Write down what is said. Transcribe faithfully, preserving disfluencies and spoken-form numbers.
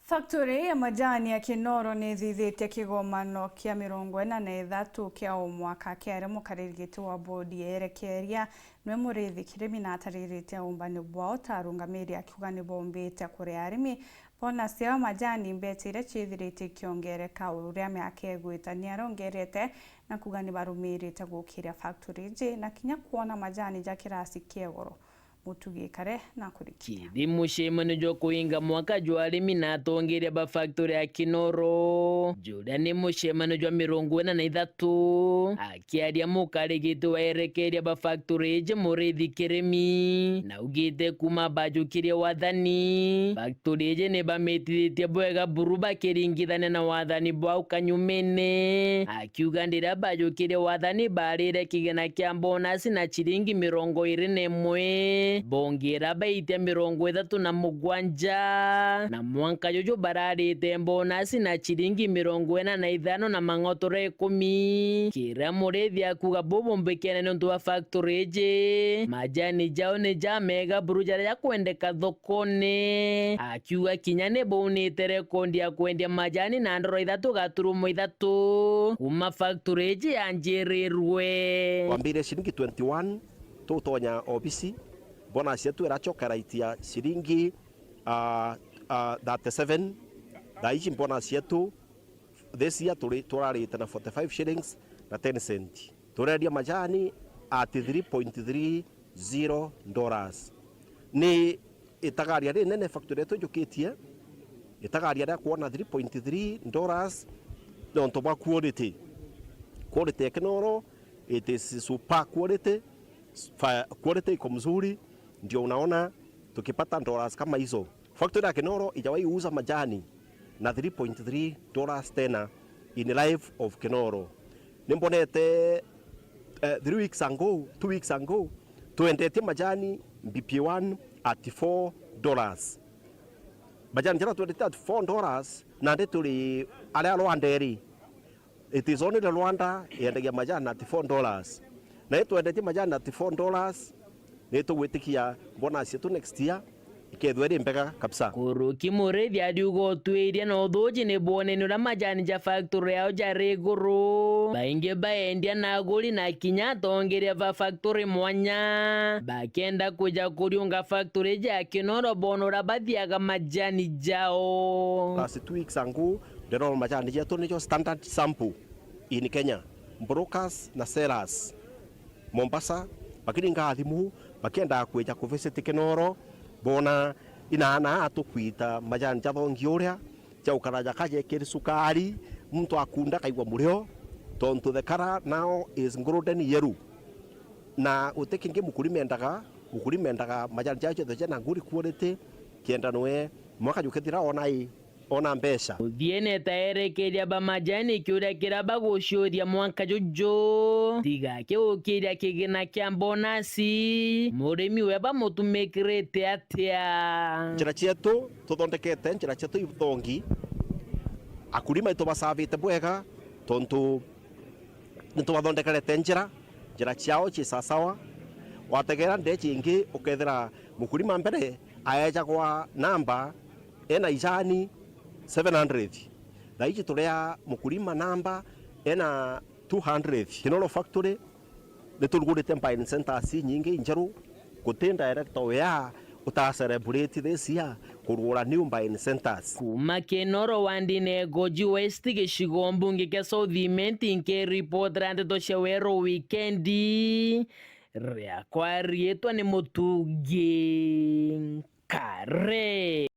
Factory ya majani ya Kinoro ni ithithitie kigomano kia mirongo ina na ithatu kia o mwaka kia aria mukariri giti wa bodi ya erekeria nwe Muriithi Kirimi na atariritie aumbani bwao ta arungamiri akiuga ni bombite kuria arimi bonus yao majani, mbeca iria ciithiritie ikiongereka uria miaka igwita. Ni arongerete na kuuga ni barumirite gukiria factory iji na kinya kwona majani ja kirasi kia iguru. Mutugi Kare na kuriki. Kiri mucemanio jwa kuinga mwaka jwa arimi na atongeria ba factory ya Kinoro, juria ni mucemanio jwa mirongo ina na ithatu, akiaria mukarigiti wa erekeria ba factory iji Muriithi Kirimi, naugite kuma bajukirie wathani, factory iji ni bamitithitie bwega buru bakiringithania na wathani bwau kanyumene. Akiuga ndiria bajukirie wathani barire kigina kia bonus na ciringi mirongo iri na imwe, bongira baitia mirongo ithatu na mugwanja, na mwanka juju bararite bonus na ciringi mirongo ina na ithano na mang'otore ikumi. Kiria Muriithi akuuga bubu mbikene niuntu bwa factory iji, majani jao ni jamega buru jaria jakwendeka thokone. Akiuga kinya ni baunite rekondi ya kwendia majani na ndoro ithatu gaturumo ithatu kuma factory iji yanjirirwe. Twambire ciringi twenty-one, tutonya obisi, bonus yetu iracoka iraitia ciringi, ah, ah, thirty-seven. Thaa iji bonus yetu this year turi-, turarite na forty-five shillings na ten cent. Turendia majani at three point three zero dollars. Ni itagaria rinene factory yetu ijukitie, itagaria ria kwona three point three dollars nontu bwa quality. Quality ya Kinoro, it is super quality, fa-, quality iko mzuri, ndio unaona tukipata dollars kama hizo. Factory ya Kinoro ijawahi uza majani na three point three dollars tena in life of Kinoro. Nimbonete, eh, three weeks ago, two weeks ago, twendetie majani B P one at four dollars. Majani jaria twendetie at four dollars, nandi turi aria Rwanda iri. It is only Rwanda yendagia majani at four dollars. Na itwendetie majani at four dollars, ni tugwitikia bonus yetu next year ikethirwa iri mbega kabisa. Kuruki Muriithi ariuga utwiria na uthuji ni bwonene uria majani ja factory yao jari iguru. Baingi baendia na aguri na kinya atongeria ba factory mwanya bakenda kuja kuriunga factory ja Kinoro boona uria bathiaga majani jao. Last two weeks ago, ndirona majani jetu nijo standard sample in Kenya. Brokers na sellers Mombasa bakiringaga thimu bakiendaga kwija kuvisit Kinoro, boona inaana aa tukwita majani jathongi uria, jaukara jaka jekiri sukari, muntu akunda akaigua murio, tontu the colour now is golden yellow. Na guti kingi mukulima endaga, mukulima endaga majani jajo jonthe jena good quality, kenda nwe mwaka jukithira ona i ona mbeca. Uthiene ta erekeria ba majani kiuria kiria baguciuria mwanka juju, tiga kiukiria kigina kia bonasi, murimi we bamutumikirite atia? Njira cietu tuthondekete njira cietu ithongi, akulima itubasavite bwega, tontu nitubathoondekerete njira, njira ciao ci sawasawa. Wategera ndeji ingi, ukethira mukulima mbere aejagwa namba ena ijani seven hundred. Thaa iji turea mukulima namba ena two hundred. Kinoro Factory niturugurite buying centers inyingi injeru. Guti director wea uta celebrate this year kurugura new buying centers. Kuma Kinoro wandine Goji West, gicigo mbunge kia South Imenti, nkiripotera ndeto cia Weru Wikendi, riakwa riitwa ni Mutugi Kare.